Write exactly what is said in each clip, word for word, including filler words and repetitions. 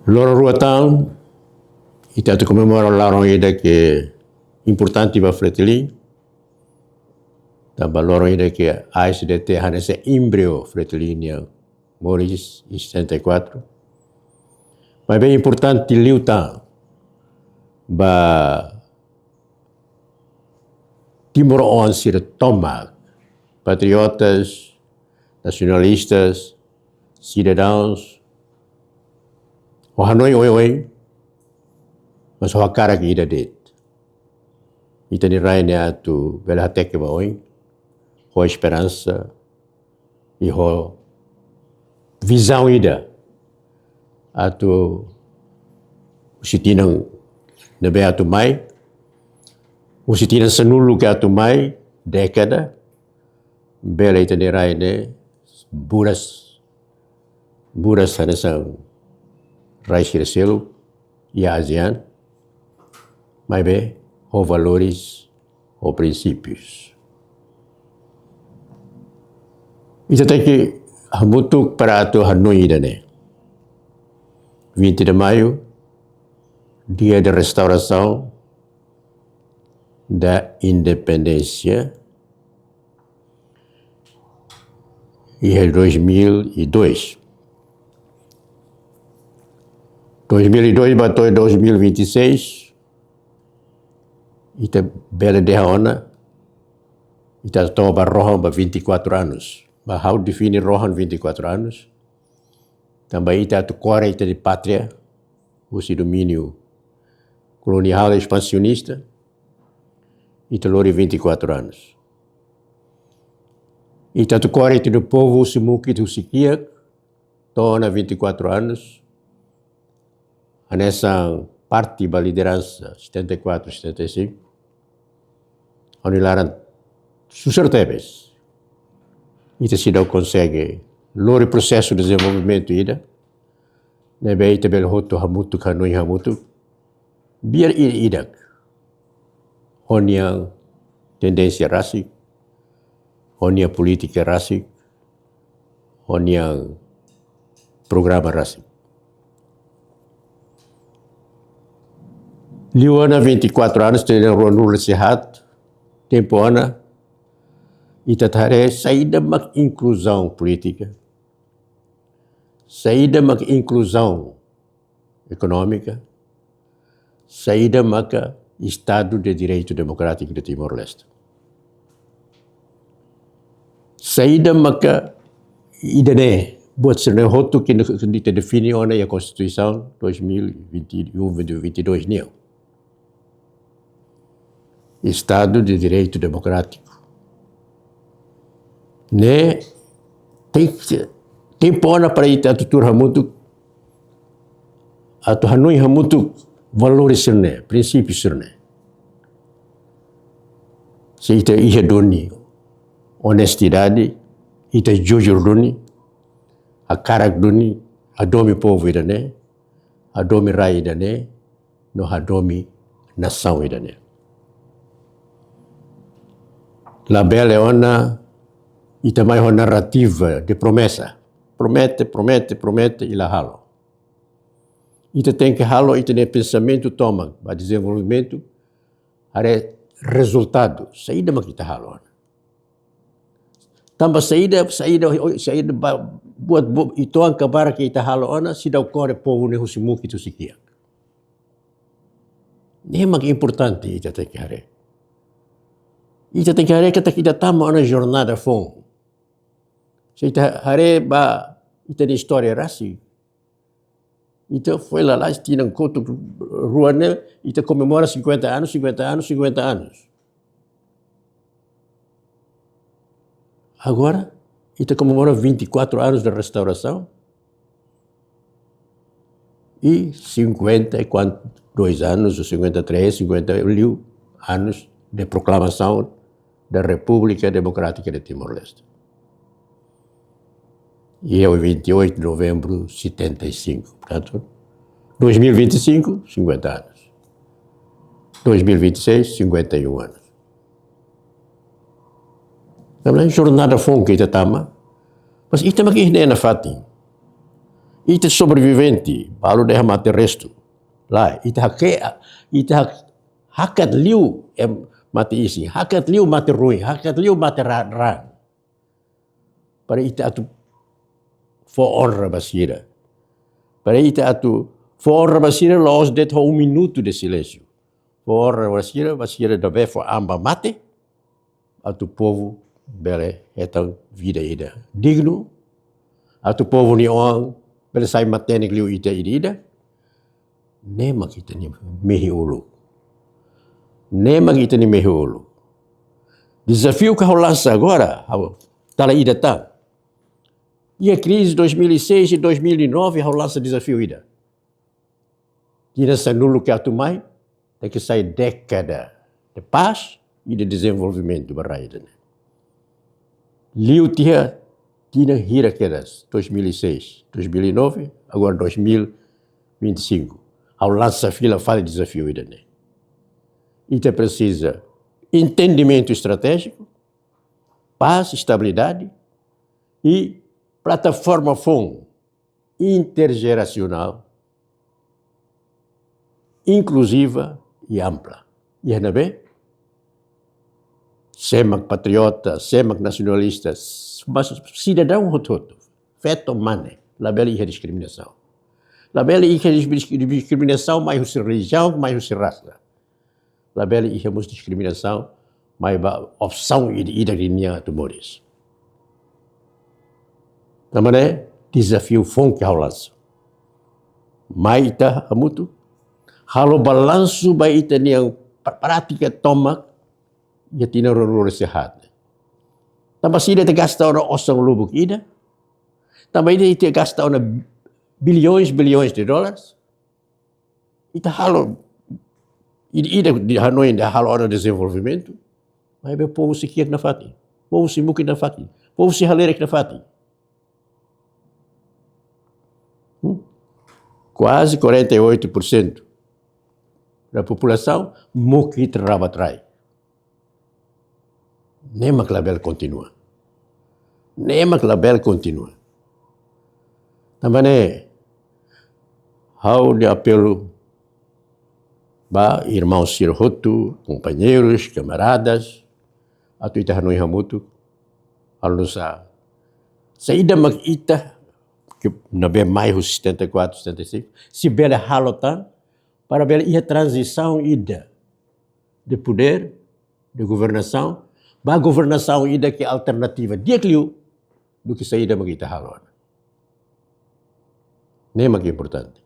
Loron rua tan, ita atu komemora loron ida ke importante ba Fretilin. Tanba loron ida ke A S D T hanesan embriu Fretilin nian moris iha setenta e quatro. Maibé importante liután ba timoroan sira tomak, patriotas, nasionalistas, sidadauns, ho hanoin oioin, mas ho hakarak ida de'it. Ita-nia rai ne'e atu bele hateke ba oin, ho esperansa, i ho vizaun ida atu husi tinan ne'ebé atu mai, husi tinan sanulu ke atu mai, dékada, bele ita-nia rai ne'e buras, buras hanesan rai sira seluk iha ASEAN, maibé ho valores, ho prinsípius. Ita tenke hamutuk para atu hanoin ida-ne'e. Vinte de Maio, Dia de Restauração da Independência, iha dois mil e dois. Dois mil e dois ba to'o dois mil e vinte e seis, ita bele dehan ona, ita to'o ba rohan ba vinte e quatro anos. Ba ha'u define rohan vinte e quatro anos. Tanba ita atu kore ita-nia pátria husi domíniu koloniál espansionista, ita lori vinte e quatro anos. Ita atu kore ita-nia povu husi mukit, husi kiak, to'o ona vinte e quatro anos, hanesan parte ba lideransa setenta e quatro, setenta e cinco, ha'u-nia laran susar tebes. Ita seidauk konsege lori prosesu dezenvolvimentu ida ne'ebé ita bele hotu hamutuk, hanoin hamutuk, biar ida-idak ho nia tendénsia rasik, ho nia polítika rasik, ho nia programa rasik. Liu ona vinte e quatro anos, tinan ruanulu-resin-haat, tempu ona ita atu haree saida mak inkluzaun polítika, saida mak inkluzaun ekonómika, saida maka Estado de Direito Democrático de Timor-Leste. Saida maka ida-ne'e, buat sira-ne'e hotu ke ita define ona iha Konstituisaun dois mil e vinte e um, dois mil e vinte e dois nian. Estado de Direito Democrático. Ne'e, tenke, tempu ona para ita atu tuur hamutuk, atu hanoin hamutuk valores sira-ne'e, prinsípius sira-ne'e. Se ita iha duni onestidade, ita jujur duni, hakarak duni hadomi povu ida-ne'e, hadomi rai ida-ne'e, no hadomi nasaun ida-ne'e. Labele ona ita mai ho narrativa de promesa. Promete, promete, promete i la halo. Ita tenke halo ita-nia pensamentu tomak ba dezenvolvimentu, haree rezultadu, saida mak ita halo ona. Tanba saida, saida, saida ba, buat, buat uitoan ka barak ke ita halo ona, seidauk kore povu ne'e husi mukit, husi kiak. Ne'e mak importante ita tenke haree. Ita tenke haree katak ita tama ona jornada foun. Se ita haree ba ita-nia istória rasik, ita foin lalais tinan kotuk rua ne'e, ita komemora cinquenta anos, cinquenta anos, cinquenta anos. Agora, ita komemora vinte e quatro anos da restauração. E cinquenta e quanto, dois anos, ou cinquenta e três, cinquenta e um anos de proclamação da República Democrática de Timor-Leste. E é o vinte e oito de novembro de setenta e cinco. Portanto, dois mil e vinte e cinco, cinquenta anos. Dois mil e vinte e seis, cinquenta e um anos. Tanba jornada foun ke ita tama, mas ita mak iha ne'e nafatin. Ita sobrevivente, balu dehan mate restu. Lae, ita hake, ita hak-, hakat liu, em, mate isin, hakat liu mate ruin, hakat liu mate ra-, raan. Para ita atu fó onra ba sira. Para ita atu fó onra ba sira, la'ós de'it ho um minuto de silêncio. Fó onra ba sira, ba sira ne'ebé fó an ba mate, atu povu bele hetan vida ida dignu, atu povu nia oan bele sai matenek liu ita ida-ida. Ne'e mak ita-nia mehi uluk. Ne'e mak ita-nia mehi uluk. Dezafiu ke ha'u lansa agora, ha'u tala ida tan. Iha krize dois mil e seis e dois mil e nove, ha'u lansa dezafiu ida. Tinan sanulu ke atu mai, tenke sai dékada de paz e de desenvolvimento ba rai ida-ne'e. Liu tiha tinan hira kedas, dois mil e seis, dois mil e nove, agora dois mil e vinte e cinco. Ha'u lansa fila fali dezafiu ida-ne'e. Ita presiza entendimentu estratéjiku, pás, estabilidade e plataforma foun interjerasionál, inkluziva e ampla. Iha ne'ebé sé mak patriota, sé mak nasionalista, s-, mas sidadaun hotu-hotu, feto mane, labele iha diskriminasaun. Labele iha dis-, dis-, diskriminasaun mai husi relijiaun, mai husi rasa. Labele iha mós diskriminasaun mai ba opsaun ida-idak nian atu moris. Tanba ne'e, dezafiu foun ke ha'u lansa. Mai ita hamutuk, halo balansu ba ita-nia pra-, prátika tomak iha tinan ruanulu-resin-haat. Tanba se ita gasta ona osan lubuk ida, tanba ita, ita gasta ona bilhões, bilhões de dólares, ita halo, ida, ida hanoin ita halo ona dezenvolvimentu, maibé povu sei kiak nafatin, povu sei mukit nafatin, povu sei halerik nafatin. Hmm? Kuaze quarenta e oito por cento da populasaun mukit rabat rai. Ne'e mak labele kontinua. Ne'e mak labele kontinua. Tanba ne'e, ha'u-nia apelu ba irmaun sira hotu, kompañeirus, kamaradas, atu ita hanoin hamutuk, halo nu'usá. Saida mak ita, ke, ne'ebé mai husi setenta e quatro, setenta e cinco, sei bele halo tan, para bele iha tranzisaun ida de podér, de governasaun, ba governasaun ida ke alternativa di'ak liu, duké saida mak ita halo. Ne'e mak importante.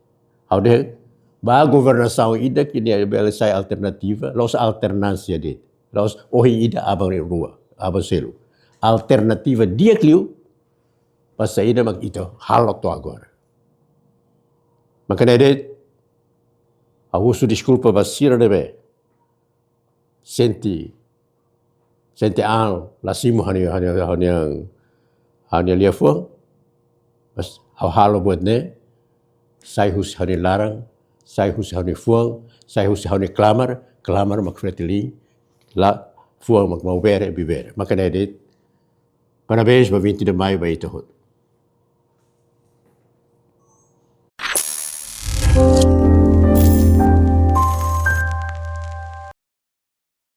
Ha'u dehan, ba governasaun ida ke nia bele sai alternativa, la'ós alternánsia de'it. La'ós ohin ida aban rua, aban seluk. Alternativa di'ak liu, ba saida mak ita halo to'o agora. Maka ne'e de'it, ha'u husu deskulpa ba sira ne'ebé sente, sente an la simu ha'u-nia, ha'u-nia, ha'u-nia, ha'u-nia liafuan. Mas ha'u halo buat ne'e, sai husi ha'u-nia laran, sai husi ha'u-nia fuan, sai husi ha'u-nia klamar, klamar mak Fretilin, la fuan mak Maubere, Bibere. Maka ne'e de'it, parabéns ba vinte de maio ba ita hotu.